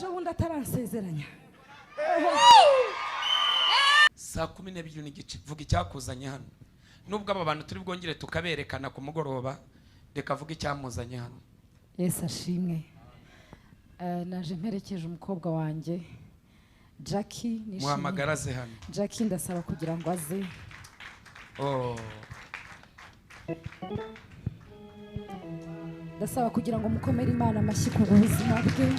Ejo bundi ataransezeranya. 12:30, vuga icyakuzanye hano. Nubwo aba bantu turi bwongere tukaberekana ku mugoroba, reka vuga icyamuzanye hano. Yesu ashimwe. Naje mperekeje umukobwa wanjye Jackie, nishimiye. Muhamagaraze hano. Jackie, ndasaba kugira ngo aze. Oh. Ndasaba kugira ngo mukomere Imana amashyi ku buzima bwe.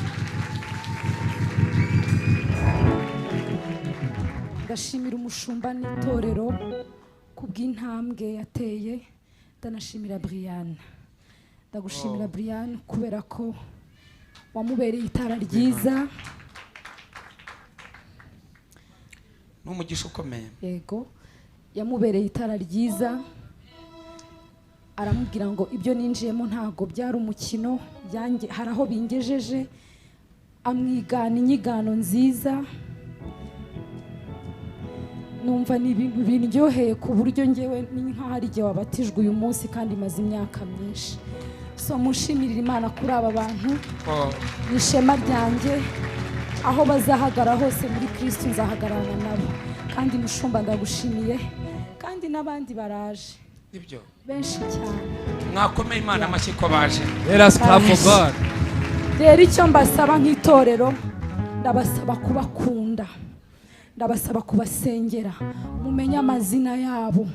Ndashimira umushumba n'itorero ku bw'intambwe yateye. Ndanashimira Brian, ndagushimira. Oh. Brian, kubera ko wamubereye itara ryiza. Ni umugisha ukomeye. Yego, yamubereye itara ryiza, aramubwira ngo ibyo ninjiyemo ntabwo byari umukino, hari aho bingejeje. Amwigana inyigano nziza. Numva ni ibintu bindyoheye ku buryo ngewe ni nk'aho ari igihe wabatijwe uyu munsi kandi maze imyaka myinshi. So mushimirire Imana kuri aba bantu. Oh. Ni ishema ryanjye, aho bazahagara hose muri Kristo nzahagararana nabo. Kandi mushumba, ndagushimiye, kandi n'abandi baraje. Nibyo. Benshi cyane. Mwakomeye Imana amashyi ko baje. Let us clap for God. Rero icyo mbasaba nk'itorero, ndabasaba kubakunda, ndabasaba kubasengera, mumenye amazina yabo,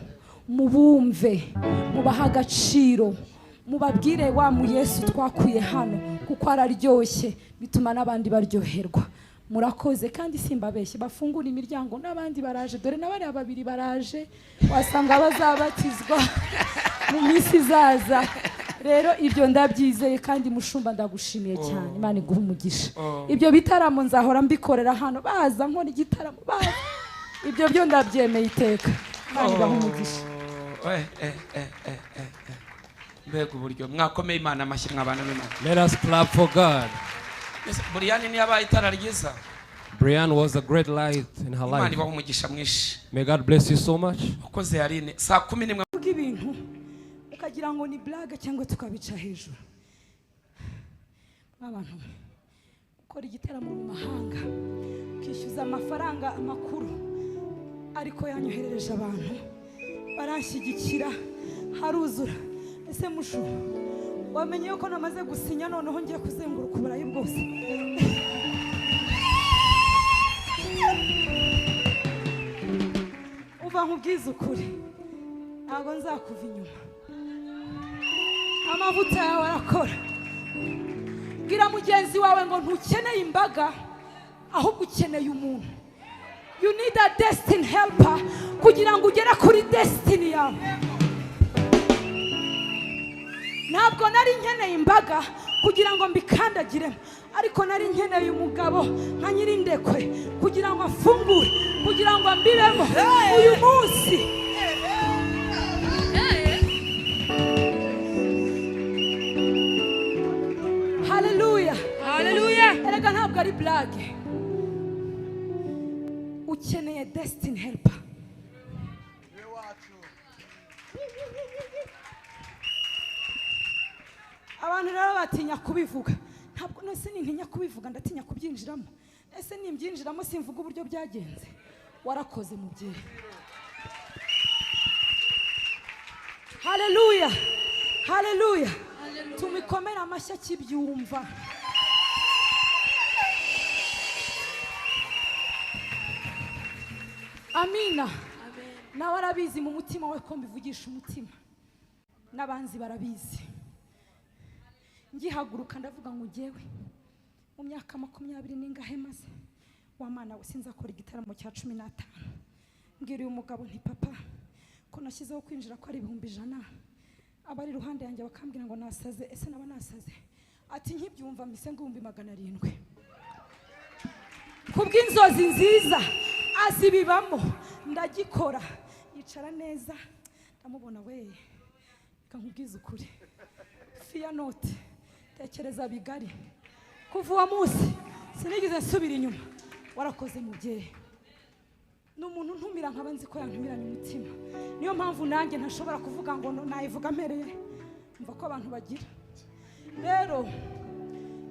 mubumve, mubahe agaciro, mubabwire wa mu Yesu twakuye hano, kuko araryoshye, bituma n'abandi baryoherwa. Murakoze. Kandi simbabeshye, bafungura imiryango n'abandi baraje. Dore na bariya babiri baraje, wasanga bazabatizwa mu minsi izaza. Rero ibyo ndabyizeye. Kandi mushumba, ndagushimiye cyane, Imana iguhe umugisha. Oh. Ibyo bitaramo nzahora mbikorera hano, baza nkora igitaramo, baza. Ibyo byo ndabyemeye iteka. Imana ibahe umugisha. Oh, eh, eh, eh, eh, eh, eh. Mbega uburyo mwakomeye Imana amashyi, mwabana b'Imana. Let us clap for God. Ese Brian ntiyabaye itara ryiza? Brian was a great light in her Imana life. ibahe umugisha mwinshi. May God bless you so much. Wakoze yarine saa 11. Kuvuga ibintu ukagira ngo ni blague cyangwa tukabica hejuru. Nk'abantu gukora igitaramo mu mahanga, ukishyuza amafaranga amakuru, ariko yanyoherereje abantu baranshyigikira, haruzura. Ese mushu, wamenye yuko namaze gusinya, noneho ngiye kuzenguruka Uburayi bwose? Uva nkubwize ukuri, ntabwo nzakuva inyuma. Amavuta yawe arakora. Bwira mugenzi wawe ngo ntukeneye imbaga, ahubwo ukeneye umuntu. You need a destiny helper kugira ngo ugere kuri destiny yawe. Ntabwo nari nkeneye imbaga kugira ngo mbikandagiremo, ariko nari nkeneye umugabo nka Nyirindekwe kugira ngo afungure, kugira ngo mbibemo uyu munsi. Haleluya! Haleluya. Erega ntabwo ari blague. Ukeneye destiny helper. Abantu rero batinya kubivuga. Ntabwo nese nintinya kubivuga, ndatinya kubyinjiramo. Ese nimbyinjiramo simvuga uburyo byagenze? Warakoze, mubyeyi. Haleluya, haleluya! Tumikomere amashyi akibyumva. Amina. Nawe arabizi mu mutima we ko mbivugisha umutima, n'abanzi barabizi. Ngihaguruka ndavuga ngo ngewe mu myaka 20 n'ingahe maze, wa Mana we, sinzakora igitaramo cya 15. Mbwira uyu mugabo nti: "Papa, ko nashyizeho kwinjira ko ari 100,000?" Abari iruhande yanjye bakambwira ngo nasaze. Ese naba nasaze? Ati nkibyumva mpise ngo 700,000 kubw'inzozi nziza azibibamo, ndagikora. Yicara neza, ndamubona we. Reka nkubwize ukuri, fear not, tekereza bigari. Kuva uwo munsi sinigeze nsubira inyuma. Warakoze, mubyeyi. Ni umuntu ntumira nkaba nzi ko yantumiranye umutima. Niyo mpamvu nanjye ntashobora kuvuga ngo nayivuga mpereye mva ko abantu bagira. Rero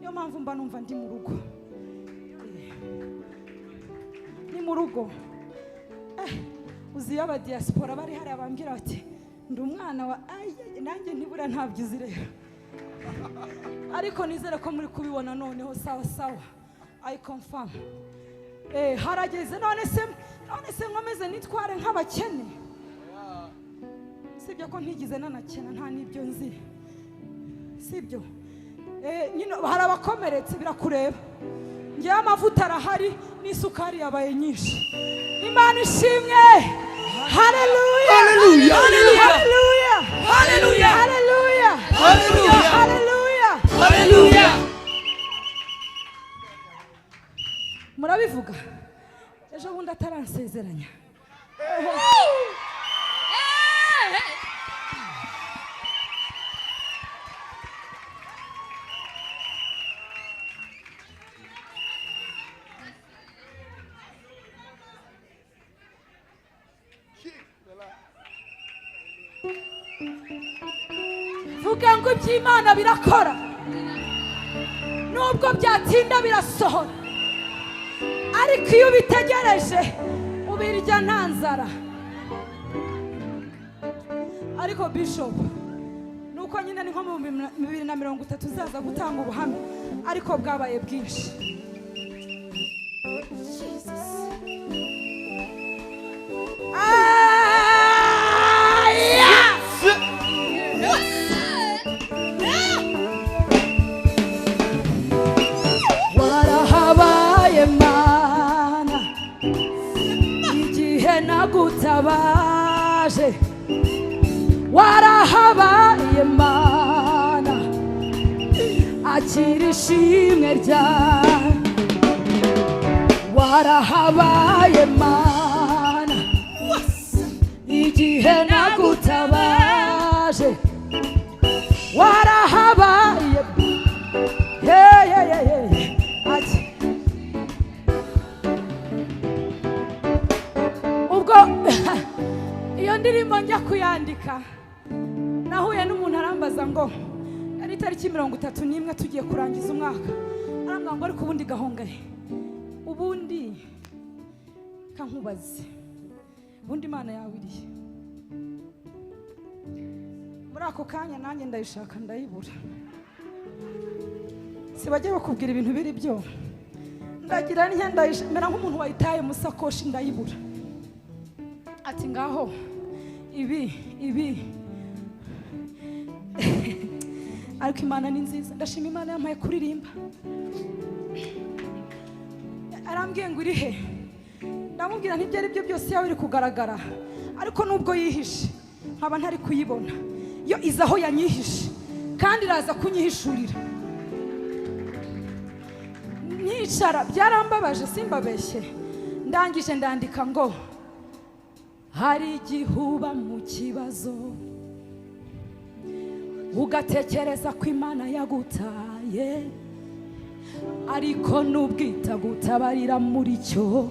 niyo mpamvu mba numva ndi mu rugo. Ndi mu rugo. Uzi iyo abadiaspora bari hariya bambwira bati ndi umwana wa ay, nanjye ntibura ntabyo uzi rero, ariko nizere ko muri kubibona noneho. Sawa sawa, I confirm. Harageze. None se nkomeze nitware nk'abakene? Sibyo ko ntigize nanakena, nta n'ibyo nzi, sibyo? Nyine hari abakomeretse, birakureba. Ngewe amavuta arahari n'isukari yabaye nyinshi. Imana ishimwe, haleluya! Haleluya! Haleluya! Haleluya! Haleluya! Haleluya! Haleluya! Haleluya! Murabivuga ejo bundi ataransezeranya. Vuga ngo iby'Imana birakora, nubwo byatinda birasohora, ariko iyo ubitegereje ubirya nta nzara. Ariko bishop, nuko nyine ni nko mu 2030 uzaza gutanga ubuhamya, ariko bwabaye bwinshi. Jesus. Ah, yeah! Warahabaye Mana igihe nagutabaje, warahabaye Mana, akira ishimwe ryawe. Warahabaye Mana igihe nagutabaje, warahabaye. Hey, hey, hey, hey. Ati ubwo iyo ndirimbo njya kuyandika, nahuye n'umuntu arambaza ngo, yari itariki 31 tugiye kurangiza umwaka, arambwira ngo: "Ariko ubundi Gahongayire, ubundi kankubaze, ubundi Imana yawe irihe?" Muri ako kanya nanjye ndayishaka ndayibura. Si bajya bakubwira ibintu biri byo? Ndagira ntya, mera nk'umuntu wayitaye mu sakoshi, ndayibura. Ati: "Ngaho ibi ibi." Ariko Imana ni nziza, ndashima Imana yampaye kuririmba. Arambwiye ngo: "Iri he?" Ndamubwira ntibyo ari byo byose yaba iri kugaragara, ariko nubwo yihishe nkaba ntari kuyibona, yo iza aho yanyihishe kandi iraza kunyihishurira. Nkicara byarambabaje, simbabeshye. Ndangije ndandika ngo hari igihe uba mu kibazo ugatekereza ko Imana yagutaye, ariko n'ubwitagutabarira muri cyo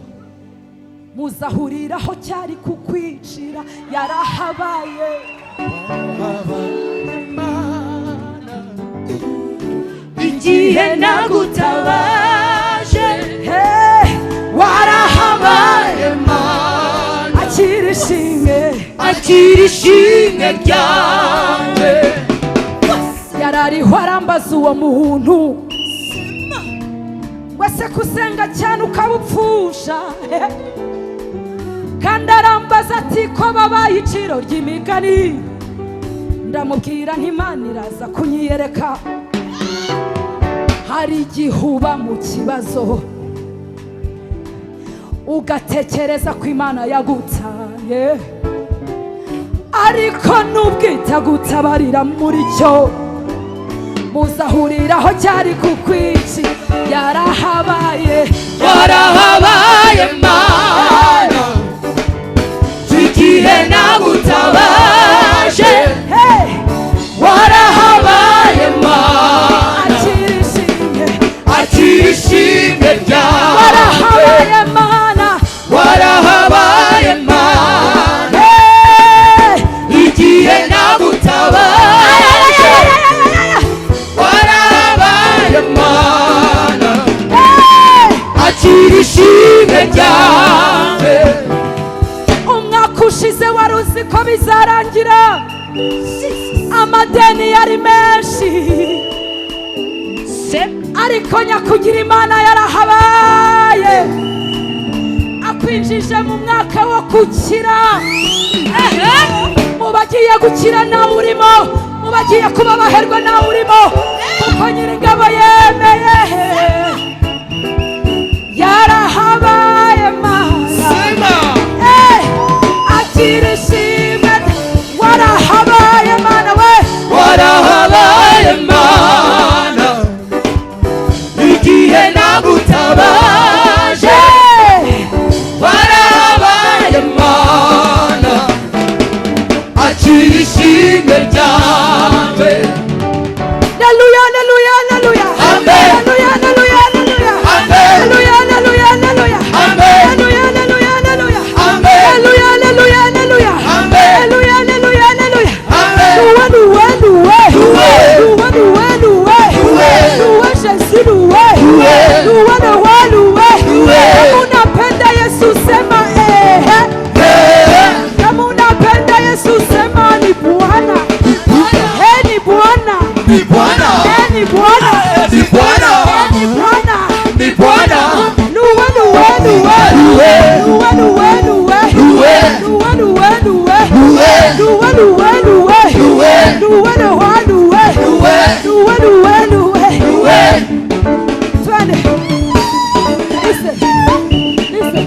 muzahuriraho cyari kukwicira, yarahabaye. Mana igihe nagutabaje. Hey, warahabaye. Mana. Akira ishimwe. Akira ishimwe ryawe. Yarariho arambaza uwo muhuntu ngo: "Ese kusenga cyane ukabupfusha?" Kandi arambaza ati: "Ko babaye iciro ry'imigani?" Ndamubwira nti: "Imana iraza kunyiyereka." Hari igihe uba mu kibazo ugatekereza ko Imana yagutaye, ariko n'ubwitagutabarira muri cyo muzahuriraho cyari kukwici, yarahabaye. Warahabaye Mana igihe nagutabaje. Hey! Warahabaye Mana. Akira ishimwe. Akira ishimwe ryawe. Warahabaye Mana. Warahabaye Mana. Hey! Igihe nagutabaje, warahabaye Mana. Hey! Akira ishimwe ryawe. Siko bizarangira. Amadeni yari menshi, ariko nyakugira Imana yarahabaye, akwinjije mu mwaka wo gukira. Mu bagiye gukira nawe urimo, mu bagiye kuba abaherwe nawe urimo, kuko Nyiringabo yemeye yarahabaye. Mana, akira ishimwe, warahabaye Mana we, warahabaye Mana igihe nagutabaje, warahabaye Mana, akira ishimwe ryawe. Haleluya, haleluya, haleluya. Amen. Haleluya, haleluya, haleluya. Amen. Haleluya, haleluya, haleluya. Amen. Haleluya, haleluya, haleluya. Amen. Haleluya, haleluya, haleluya. Amen. Haleluya, haleluya, haleluya. Amen. Loué, loué, loué. Loué. Loué, loué, loué. Loué. Loué Jésus, loué. Loué. Loué le roi, loué. Loué. Kama unapenda Yesu sema ehe. Kama unapenda Yesu sema ni Bwana. Eh, ni Bwana. Ni Bwana. Eh, ni Bwana. Ni Bwana. Eh, ni Bwana. Ni Bwana. Loué, loué, loué. Loué. Loué, loué, loué. Loué. Loué, loué, loué. Loué. Loué, loué, loué. Loué. Loué le roi, loué. Loué. Loué, loué, loué. Loué. Twende. Listen. Listen.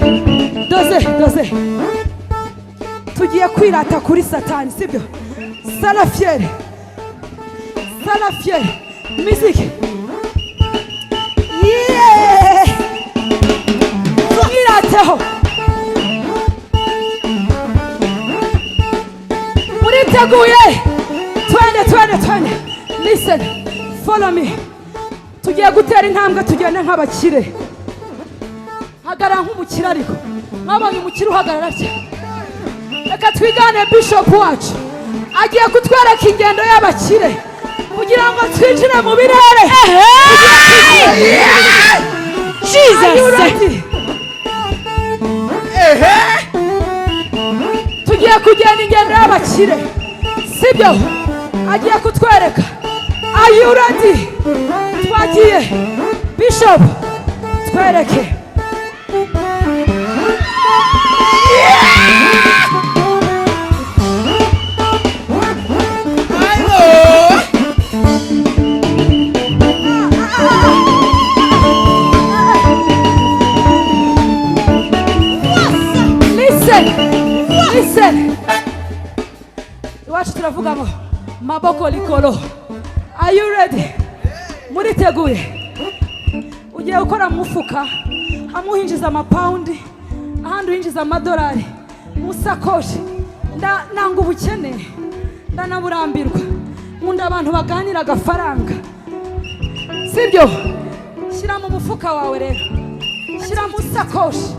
Doze, doze. Tugiye kwirata kuri Satani, sibyo? Sala fiere. Sala fiere. Music. Yeah. Tumwirateho. Muriteguye? Twende, twende, twende. Listen. Follow me. Tugiye gutera intambwe, tugende nk'abakire. Hagarara nk'umukire, ariko mwabonye umukire uhagarara atya. Reka twigane bishop wacu, agiye kutwereka ingendo y'abakire kugira ngo twinjire mu birere. Are you ready? Tugiye kugenda ingendo y'abakire, sibyo? Agiye kutwereka. Are you ready? Twagiye. Bishop, twereke. Listen, listen. Iwacu turavuga ngo maboko likolo. Are you ready? Muriteguye? Ugiye gukora mu mufuka, hamwe uhinjiza amapawundi, ahandi uhinjiza amadolari mu sakoshi. Nanga ubukene, ndanaburambirwa. Nkunda abantu baganira agafaranga, sibyo? Shyira mu mufuka wawe rero, shyira mu sakoshi.